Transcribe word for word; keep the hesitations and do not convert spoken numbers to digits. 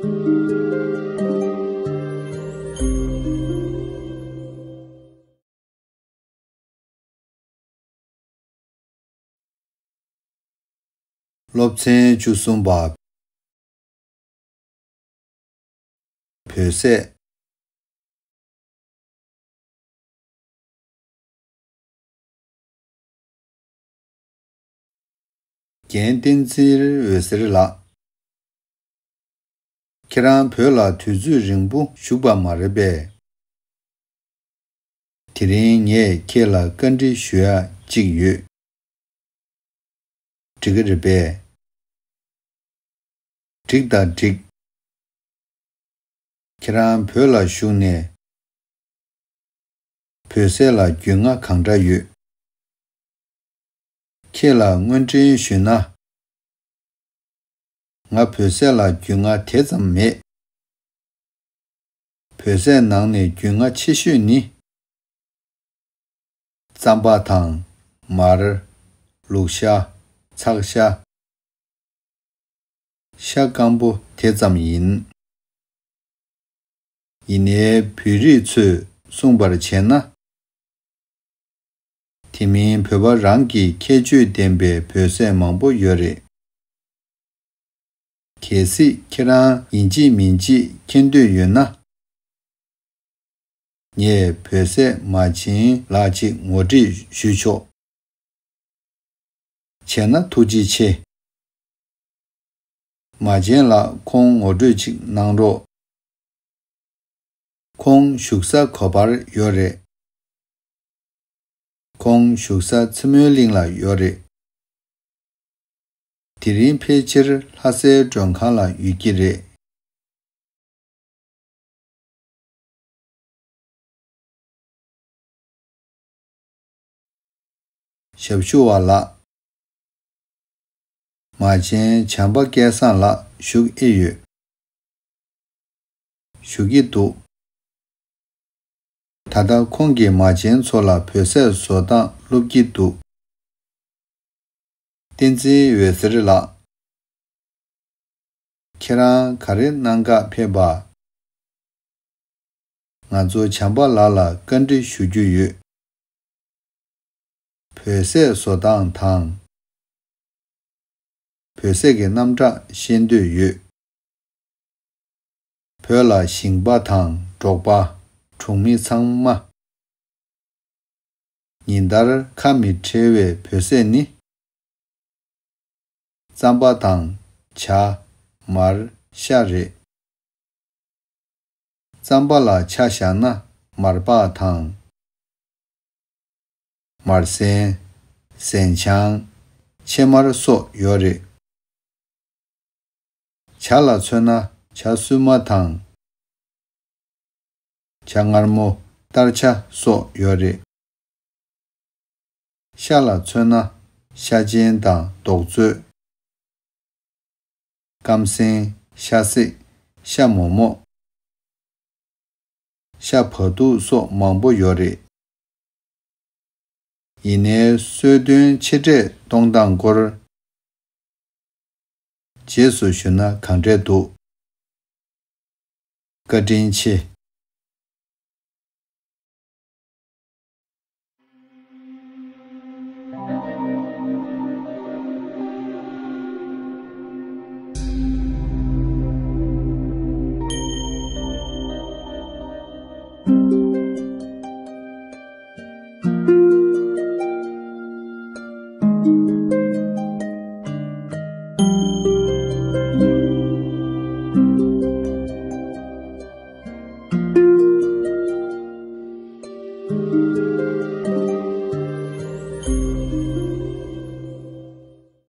སློབ་ཚན་བཅུ་གསུམ་པ། བོད་ཟས། རྒན་བསྟན་འཛིན་འོད་ཟེར་ལགས། ཁྱེད་རང་བོད་ལ་དུས་ཚོད་རིང་པོ་བཞུགས་པ་མ་རེད་པས། དེ་རིང་ངས་ཁྱེད་ལ་བཀའ་འདྲི་ཞུ་ཡ་གཅིག་ཡོད། འགྲིག་གི་རེད་པས། འགྲིག་དང་འགྲིག་ཁྱེད་རང་བོད་ལ་བཞུགས་ནས། བོད་ཟས་ལ་རྒྱུས་མངའ་གང་འདྲ་ཡོད། ཁྱེད་ལ་དངོས་འབྲེལ་ཞུས་ན། ང་བོད་ཟས་ལ་རྒྱུས་མངའ་དེ་ཙམ་མེད། བོད་ཟས་ནང་ནས་རྒྱུས་མངའ་ཆེ་ཤོས་ནི། རྩམ་པ་དང་། མར། ལུག་ཤ། ཚག་ཤ། ཤ་སྐམ་པོ་དེ་ཙམ་ཡིན། ཡིན་ནའི་བོད་རིགས་ཚོས་གསུངས་པར་བྱས་ན། དེ་མིན་བོད་པ་རང་གི་ཁྱད་ཆོས་ལྡན་པའི་བོད་ཟས་མང་པོ་ཡོད་རེད། གལ་སྲིད་ཁྱེད་རང་ཡིན་གཅིག་མིན་གཅིག་མཁྱེན་འདོད་ཡོད་ན། ངས་བོད་ཟས་མ་བྱན་ལགས་ཅིག་ངོ་སྤྲོད་ཞུས་ཆོག་བྱས་ན་ཐུགས་རྗེ་ཆེ། མ་བྱན་ལགས་ཁོང་ངོ་སྤྲོད་ཅིག་གནང་རོགས། ཁོང་བཞུགས་ས་ག་པར་ཡོད་རེད། ཁོང་བཞུགས་ས་ཚེ་སྨོན་གླིང་ལ་ཡོད་རེད། དེ་རིང་ཕལ་ཆེར་ལྷ་སའི་མགྲོན་ཁང་ལ་ཡོད་ཀྱི་རེད། ཞབས་ཞུ་བ་ལགས། མ་བྱན་བྱམས་པ་སྐལ་བཟང་ལགས་བཞུགས་ཨེ་ཡོད། ཞུ་གི་འདུག་ད་ལྟ་ཁོང་གིས་མ་བྱན་ཚོ་ལ་བོད་ཟས་བཟོ་སྟངས་སློབ་ཀྱི་འདུག་བསྟན་འཛིན་འོད་ཟེར་ལགས། ཁྱེད་རང་ག་རེ་གནང་ག་ཕེབས་པ། ང་ཚོ་བྱམས་པ་ལགས་ལ་བཀའ་འདྲི་ཞུ་རྒྱུ་ཡོད། བོད་ཟས་བཟོ་སྟངས་དང་། བོད་ཟས་ཀྱི་རྣམ་གྲངས་ཤེས་འདོད་ཡོད། བོད་ལ་ཞིང་པ་དང་འབྲོག་པ། གྲོང་མི་ཚང་མ། ཉིན་ལྟར་ཁ་མི་བྲལ་བའི་བོད་ཟས་ནི། རྩམ་པ་དང་། ཇ། མར། ཤ་རེད། རྩམ་པ་ལ་ཆ་བཞག་ན་མར་པགས་དང་། མར་ཟན། ཟན་ཆང་། ཕྱེ་མར་སོགས་ཡོད་རེད། ཇ་ལ་མཚོན་ན་ཇ་སྲུབས་མ་དང་། ཇ་མངར་མོ། སྟར་ཇ་སོགས་ཡོད་རེད། ཤ་ལ་མཚོན་ན་ཤ་ཆེན་དང་རྡོག་བཙོས། སྐམ་སྲན། ཤ་སྲེག་ཤ་མོག་མོག་ཤ་བ་ཐུག་སོགས་མང་པོ་ཡོད་རེད། ཡིན་ནའི་གསོལ་སྟོན་ཆེ་གྲས་གཏོང་སྟངས་སྐོར། རྗེས་སུ་ཞུ་ན་གང་འདྲས་འདུག་བཀའ་དྲིན་ཆེ།